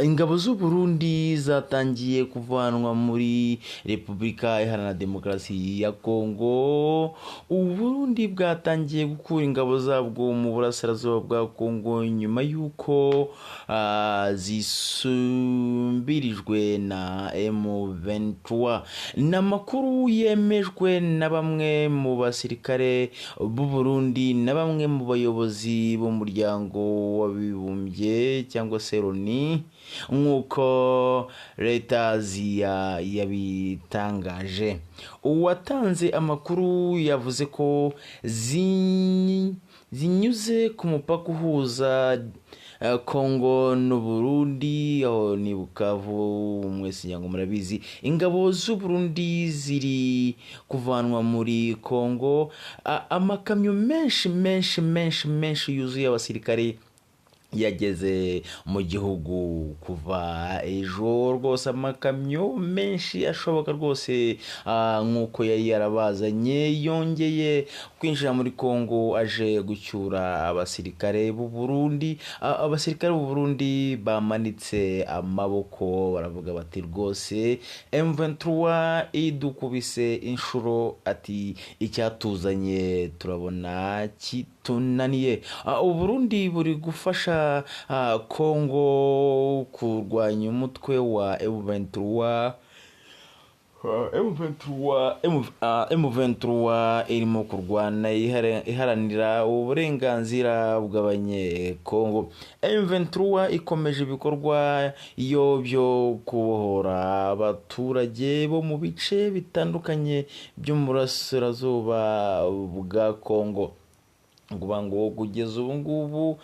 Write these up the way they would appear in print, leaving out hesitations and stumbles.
Ingabo z'u Burundi zatangiye kuvanwa muri Repubulika Iharanira Demokarasi ya Kongo. U Burundi bwatangiye gukura ingabo zabwo mu burasirazuba bwa Kongo nyuma y'uko zisumbirijwe na M23. Ni amakuru yemejwe na bamwe mu basirikare b'u Burundi na bamwe mu bayobozi b'umuryango w'abibumbye cyangwa se Loni, nk'uko leta yabitangaje. Uwatanze amakuru yavuze ko zinyuze ku mupaka uhuza Kongo n'u Burundi, aho ni Bukavu, mwese ngira ngo murabizi. Ingabo z'u Burundi ziri kuvanwa muri Kongo. Amakamyo menshi menshi menshi menshi yuzuye abasirikare yageze mu gihugu kuva ejo rwose, amakamyo menshi ashoboka rwose, nk'uko yari yarabazanye yongeye kwinjira muri Kongo aje gucyura abasirikare b'u Burundi. Abasirikare b'u Burundi bamanitse amaboko baravuga bati rwose M23 idukubise inshuro, ati icyatuzanye turabona kitunaniye. U Burundi buri gufasha Kongo kurwanya umutwe wa M23. M23 irimo kurwana iharanira uburenganzira bw'Abanyekongo. M23 ikomeje ibikorwa iyo byo kubohora abaturage bo mu bice bitandukanye byo mu burasirazuba bwa Kongo. Nguba ngo kugeza ubu ngubu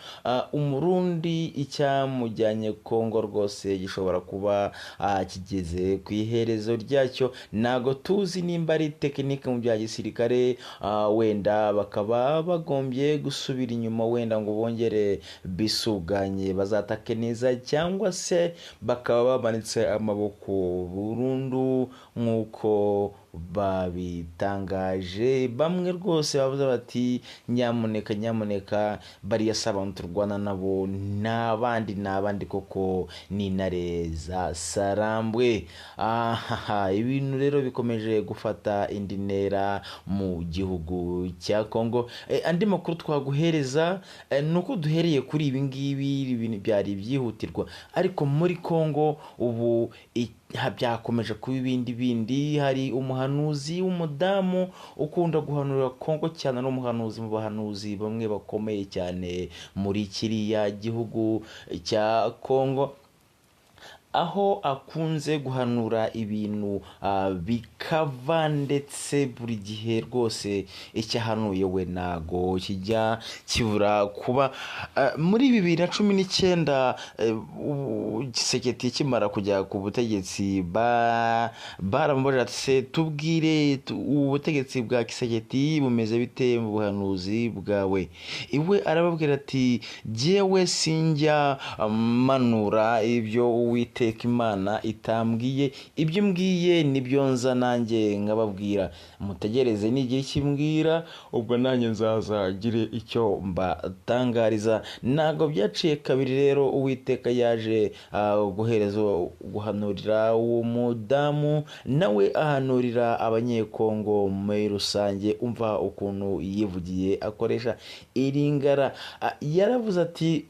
Umurundi icyamujyanye Kongo rwose gishobora kuba kigeze ku iherezo ryacyo. Ntago tuzi nimba ari tekinike mu bya gisirikare, wenda bakaba bagombye gusubira inyuma, wenda ngo bongere bisuganye bazatake neza, cyangwa se bakaba bamanitse amaboko burundu nk'uko babitangaje. Bamwe rwose bavuze bati nyamuneka nyamuneka, bariya si abantu turwana nabo, ni abandi, ni abandi koko, ni intare za Sarambwe. Ahaha, ibintu rero bikomeje gufata indi ntera mu gihugu cya Kongo. Andi makuru twaguhereza ni uko duhereye kuri ibi ngibi, ibintu byari byihutirwa, ariko muri Kongo ubu byakomeje kuba ibindi bindi. Hari umuhanuzi w'umudamu ukunda guhanurira Kongo cyane, n'umuhanuzi mu bahanuzi bamwe bakomeye cyane muri kiriya gihugu cya Kongo, aho akunze guhanura ibintu bikava, ndetse buri gihe rwose icyo ahanuye we ntago kijya kibura kuba. Muri 2019, Tshisekedi kimara kujya ku butegetsi, baramubajije ati se tubwire ubutegetsi bwa Tshisekedi bumeze bite mu buhanuzi bwawe? Iwe arababwira ati jyewe sinjya manura ibyo Uwiteka Imana itambwiye, ibyo mbwiye nibyo nza nanjye nkababwira, mutegereze nigira icyo imbwira ubwo nanjye nzaza ngire icyo mbatangariza. Ntabwo byaciye kabiri rero, Uwiteka yaje guhereza guhanurira uwo mudamu, nawe ahanurira Abanyekongo muri rusange. Umva ukuntu yivugiye akoresha iringara. Yaravuze ati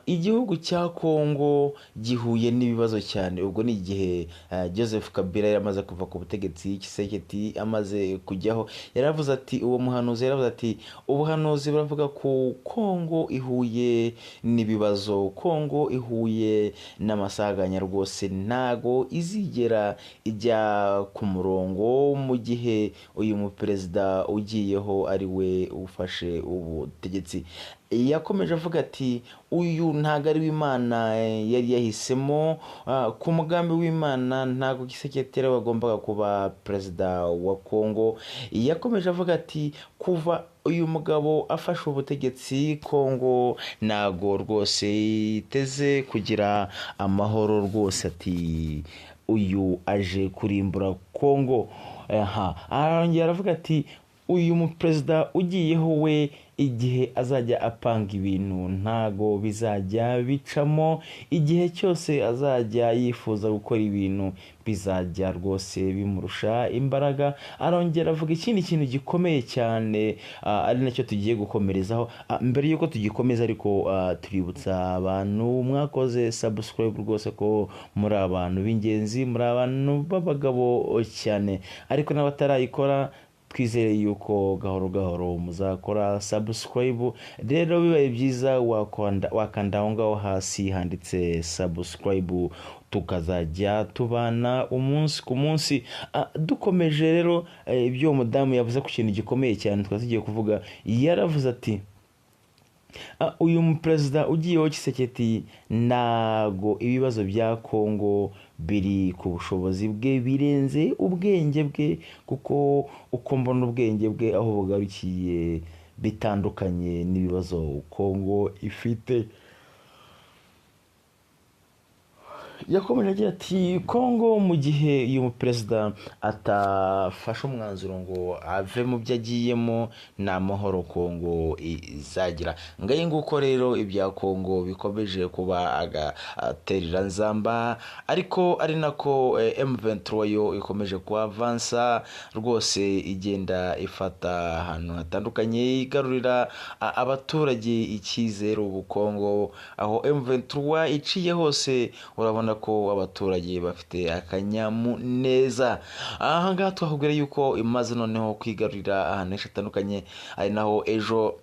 igihugu cya Kongo gihuye n'ibibazo cyane. Ubwo ni igihe Joseph Kabila yari amaze kuva ku butegetsi, Tshisekedi amaze kujyaho. Yaravuze ati, uwo muhanuzi yaravuze ati ubuhanuzi buravuga ko Kongo ihuye n'ibibazo, Kongo ihuye n'amasaganya rwose, ntago izigera ijya ku murongo mu gihe uyu muperezida ugiyeho ari we ufashe ubutegetsi. Yakomeje avuga ati uyu ntago ari w'Imana yari yahisemo, ku mugambi w'Imana ntago Tshisekedi wagombaga kuba perezida wa Kongo. Yakomeje avuga ati kuva uyu mugabo afashe ubutegetsi, Kongo ntago rwose iteze kugira amahoro rwose, ati uyu aje kurimbura Kongo. Aha arongera aravuga ati Uyu muperezida ugiyeho we, igihe azajya apanga ibintu ntago bizajya bicamo, igihe cyose azajya yifuza gukora ibintu bizajya rwose bimurusha imbaraga. Arongera avuga ikindi kintu gikomeye cyane, ari nacyo tugiye gukomerezaho. Mbere y'uko tugikomeza ariko, tuributsa abantu mwakoze subscribe rwose ko muri abantu b'ingenzi, muri abantu b'abagabo cyane, ariko n'abatarayikora twizere yuko gahoro gahoro muzakora subscribe. Rero bibaye byiza wakanda aho ngaho hasi handitse subscribe, tukazajya tubana umunsi ku munsi. Dukomeje rero, ibyo uwo mudamu yavuze ku kintu gikomeye cyane twari tugiye kuvuga, yaravuze ati: "Uyu muperezida ugiyeho Tshisekedi, ntago ibibazo bya Kongo biri ku bushobozi bwe, birenze ubwenge bwe, kuko uko mbona ubwenge bwe aho bugarukiye bitandukanye n'ibibazo Kongo ifite." Yakomeje agira ati: "Kongo mu gihe uyu muperezida atafashe umwanzuro ngo ave mu byo agiyemo, nta mahoro Kongo izagira." Ngayi nguko rero ibya Kongo bikomeje kuba agatereranzamba, ariko ari nako M23 yo ikomeje kuavansa rwose, igenda ifata ahantu hatandukanye, igarurira abaturage icyizere. Ubu Kongo aho M23 iciye hose urabona ko abaturage bafite akanyamuneza. Aha ngaha twakubwira yuko imaze noneho kwigarurira ahantu henshi hatandukanye, ari naho ejo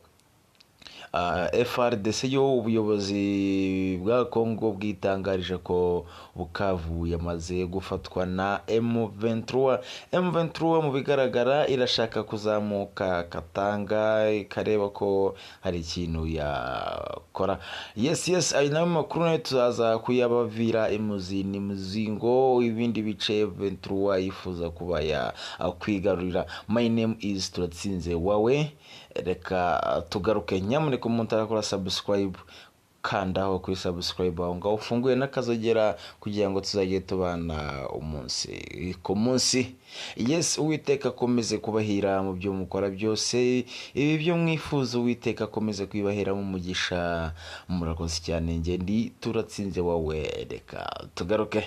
FARDC yo, ubuyobozi bwa Congo bwitangarije ko Bukavu yamaze gufatwa na M23. M23 mu bigaragara irashaka kuzamuka Katanga, ikareba ko hari ikintu yakora. Yes, ayo nayo makuru nayo tuzaza kuyabavira imuzi n'imizingo, ibindi bice M23 yifuza kuba yakwigarurira. My name is Turatsinze Wawe. Reka tugaruke. Nyamuneka umuntu arakora subscribe, kandaho kuri subscribe aho ngaho, ufunguye n'akazogera kugira ngo tuzajye tubana umunsi ku munsi. Yes, Uwiteka akomeze kubahira mu byo mukora byose, ibi byo mwifuza Uwiteka akomeze kwibahiramo umugisha. Murakoze cyane, njye ndi Turatsinze Wawe. Reka tugaruke.